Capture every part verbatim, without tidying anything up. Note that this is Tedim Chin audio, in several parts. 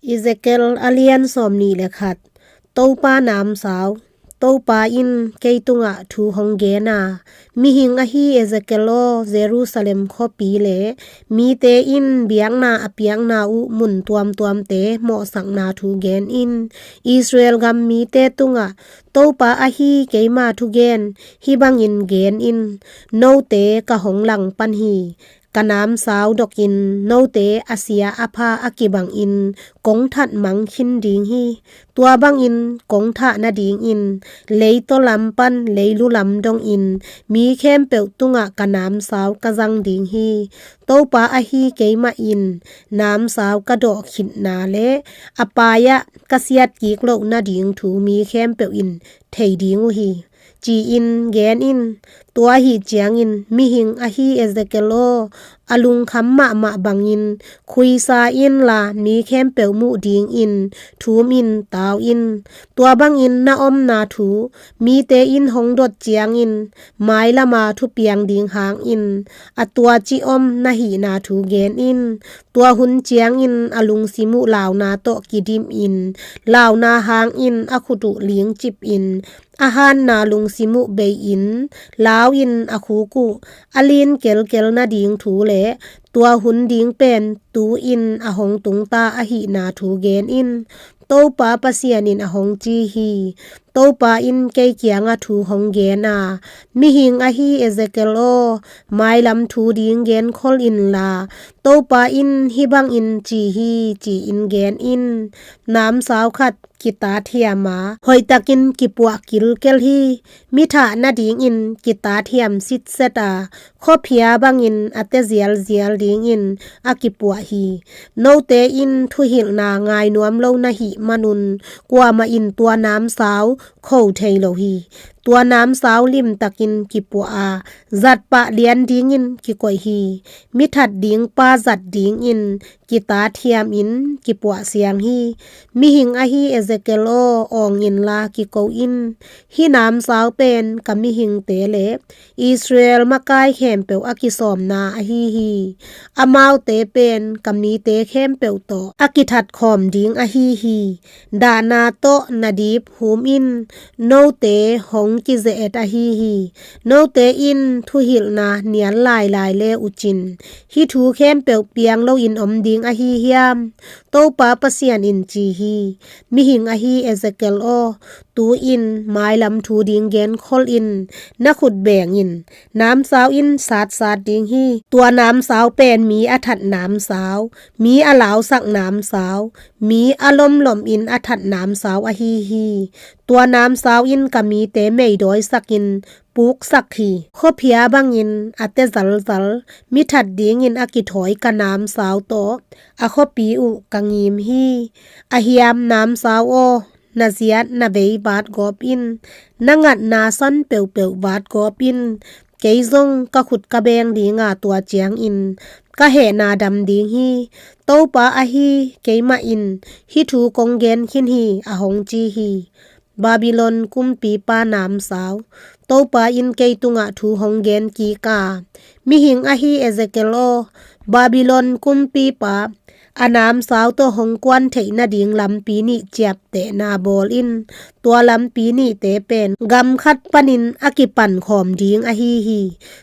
Ezekiel a lian sawmnih le khat. Topa namsau. Topa in kei tungah thu hong gen a, mihing ahi Ezekiel aw, Jerusalem khuapi le mite in biakna a piakna uh mun tuamtuamte mawhsakna thu gen in. Israel gam mite tungah Topa ahi keima thugen hih bangin gen in. Note ka hong langpan hi. Ka namsau dokin note a sia a pha a kibangin kong that mang khin ding hi. Tua bangin kong thah nadingin leitaw lam pan leilu lam dongin mi khempeuh tungah ka namsau ka zang ding hi. Topa ahi keimah in namsau ka dawh khitna le a pai-ah ka siat kik loh nading thu mi khempeuh in thei ding uh hi, ci-in gen in. Tua ahih ciangin mihing ahi Ezekiel aw, a lungkham mahmah bangin khuisa inla mi khempeuh muh dingin thum in, tau in. Tua bangin na omna thu mite in hong dot ciangin mailama thupiang ding hangin a tuaci om na hihna thu gen in. Tua hun ciangin a lungsim uh launa tawh kidimin, launa hangin a khut uh lingcipin, a hanna lungsim uh bei-in, lau-in a khuk uh a lin kelkel nading thu le tua hun ding pen tu-in a hong tungta ahihna thu gen in. Topa Pasian in a hong ci hi. Topa in kei kiangah thu hong gen a, mihing ahi Ezekiel aw, mailam thu ding genkhol inla, Topa in hih bangin ci hi, ci-in gen in. Namsau khat kitat hiam a, hoihtakin kipuah kilkel hi. Mi thah nadingin kitat hiam sitset a, khuaphia bangin a te zialzial dingin a kipuah hi. Note in thuhilhna ngainuam lo na hih manun kuamah in tua namsau kho thei lo hi. Tua namsau limtakin kipuah a, zatpah lian dingin kikoih hi. Mi that ding pa zat dingin kitat hiamin kipuah siang hi. Mihing ahi Ezekiel aw, awng inla kiko in. Hih namsau pen ka mihingte le Israel makai khempeuh a kisawmna ahi hi. Amaute pen ka mite khempeuh tawh a kithat khawm ding ahi hi. Dahna tawh na dip hum in. Note hong kize-et ahi hi. Note in thuhilhna nial lailai le uh cin, hih thu khempeuh piang loin om ding ahi hiam? Topa Pasian in ci hi. Mihing ahi Ezekiel aw, tu-in mailam thu ding genkhol in. Na khut bengin namsau in satsat ding hi. Tua namsau pen mi a that namsau, mi a lausak namsau, mi a lomlomin a that namsau ahi hi. Tua namsau in ka mite meidawisakin puksak hi. Khuaphia bangin a te zalzal, mi that dingin a kithawi ka namsau tawh a khuapi uh ka ngim hi. A hiam namsau aw, na ziat na vei vatgawp in. Na ngatna san peuhpeuh vatgawp in. Kei zong ka khut ka beng dinga tua ciangin ka hehna dam ding hi. Topa ahi keimah in hih thu kong gen khin hi, a hong ci hi. Babylon kumpipa namsau. Topa in kei tungah thu hong gen kik a, mihing ahi Ezekiel aw, Babylon kumpipa a namsau tawh hong kuan theih nading lampi nih ciaptehna bawl in. Tua lampi nihte pen gam khat panin a kipankhawm ding ahi hi.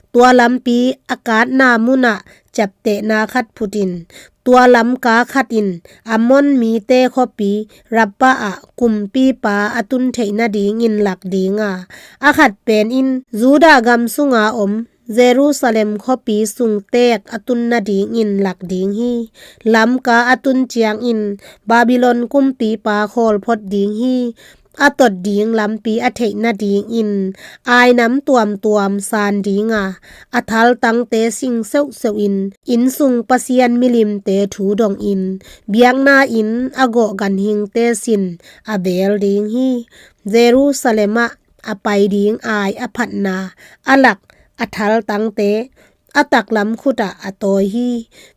Tua lampi a katna munah ciaptehna khat phut in. Tua lamka khat in Ammon mite khuapi Rabbah ah kumpipa a tun theih nadingin lak ding a, a khat pen in Judah gam sunga om Jerusalem khuapi sungteek a tun nadingin lak ding hi. Lamka a tun ciangin Babylon kumpipa khawl phot ding hi. A tot ding lampi a theih nadingin ainam tuamtuam san ding a, a thaltangte sing seuhseuh in, innsung pasian milimte thu dongin, biakna inn a gawh ganhingte sin a beel ding hi. Jerusalem ah a pai ding ai a phatna a lak a thaltangte a taklam khutah a tawi hi.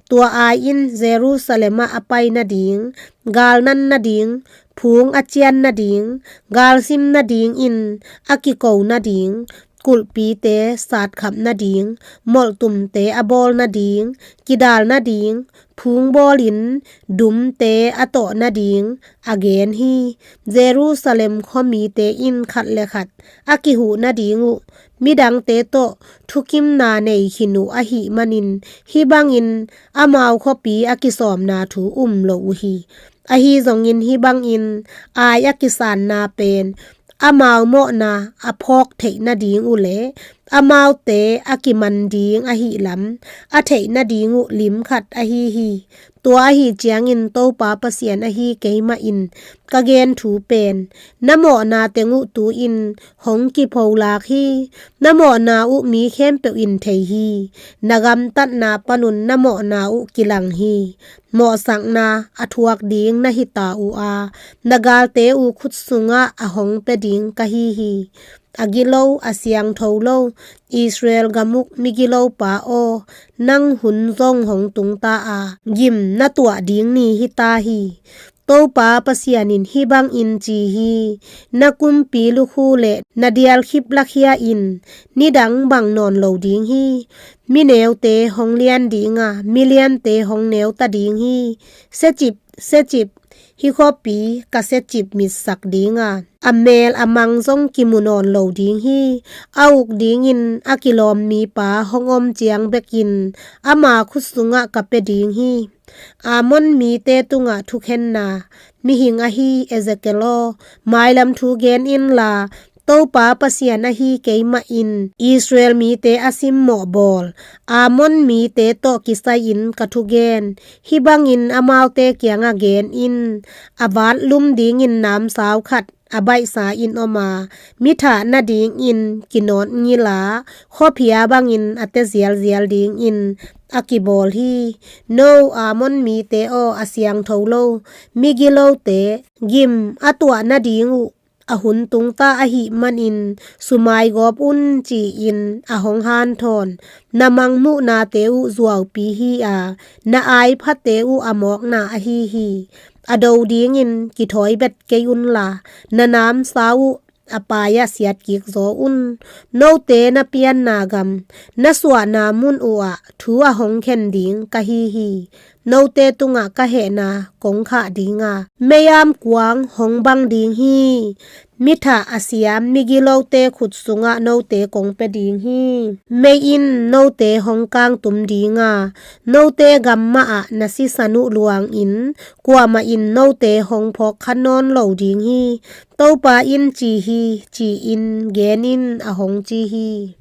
Tua ai in Jerusalem ah a pai nading, gal nan nading, phung a cian nading, gal sim nadingin a kiko nading, kulhpite satkhap nading, molhtumte a bawl nading, kidal nading, phung bawlin dumte a tawh nading a gen hi. Jerusalem khuamite in khat le khat a kihuh nading uh midangte tawh thukimna nei khin uh ahih manin, hih bangin amau khuapi a kisawmna thu um lo uh hi. Ahi zongin hih bangin ai a kisanna pen amau mawhna a phawk theih nading uh le amaute a kiman ding ahih lam a theih nading uh lim khat ahi hi. Tua ahi ciangin Topa Pasian ahi keimah in ka gen thu pen, na mawhna teng uh tu-in hong kipholak hi. Na mawhna uh mi khempeuh in thei hi. Na gamtatna panun na mawhna uh kilang hi. Mawhsakna a thuak ding na hita uh a, na galte uh khut sungah a hong pia ding ka hi hi. A gilo, a siangtho lo Israel gam uk migilopa aw, nang hun zong hong tung ta a, gim na tuah ding ni hi ta hi. Topa Pasian in hih bangin ci hi: Na kumpi lukhu le na dialkhip lakhia in nidang bang nawn lo ding hi. Mi neute hong lian ding a, mi liante hong neu ta ding hi. Siacip, siacip, hih khuapi ka siacip mitsak ding a, a mel a mang zong kimu nawn lo ding hi. A uk dingin a kilawm mipa hong om ciang bekin ama khut sungah ka pia ding hi. Amon mite tungah thukhenna, mihing ahi Ezekiel aw, mailam thu gen inla, Topa Pasian ahi keimah in Israel mite a simmawh bawl Amon mite tawh kisai-in ka thugen. Hih bangin amaute kiangah gen in: A vatlum dingin namsau khat a baihsa in om a, mi thah nadingin kinawt ngila, khuaphia bangin a te zialzial dingin a kibawl hi. No Amon mite aw, a siangtho lo migilote, gim a tuah nading uh a hun tung ta ahih manin sumaigawp un, ci-in a hong hanthawn na mangmuhnate uh zuaupi hi a, na aiphate uh a mawkna ahi hi. A do dingin kithawi bet kei unla, na namsau uh a pai-ah siatkik zaw un. Note na pianna gam, na suahna mun uhah thu a hong khen ding ka hi hi. Note tungah ka hehna kong khah ding a, mei-am kuang hong bang ding hi. Mi thah a siam migilote khut sungah note kong pia ding hi. Mei in note hong kangtum ding a, note gam mahah na sisan uh luangin kuamah in note hong phawkkha nawn lo ding hi. Topa in ci hi, ci-in gen in, a hong ci hi.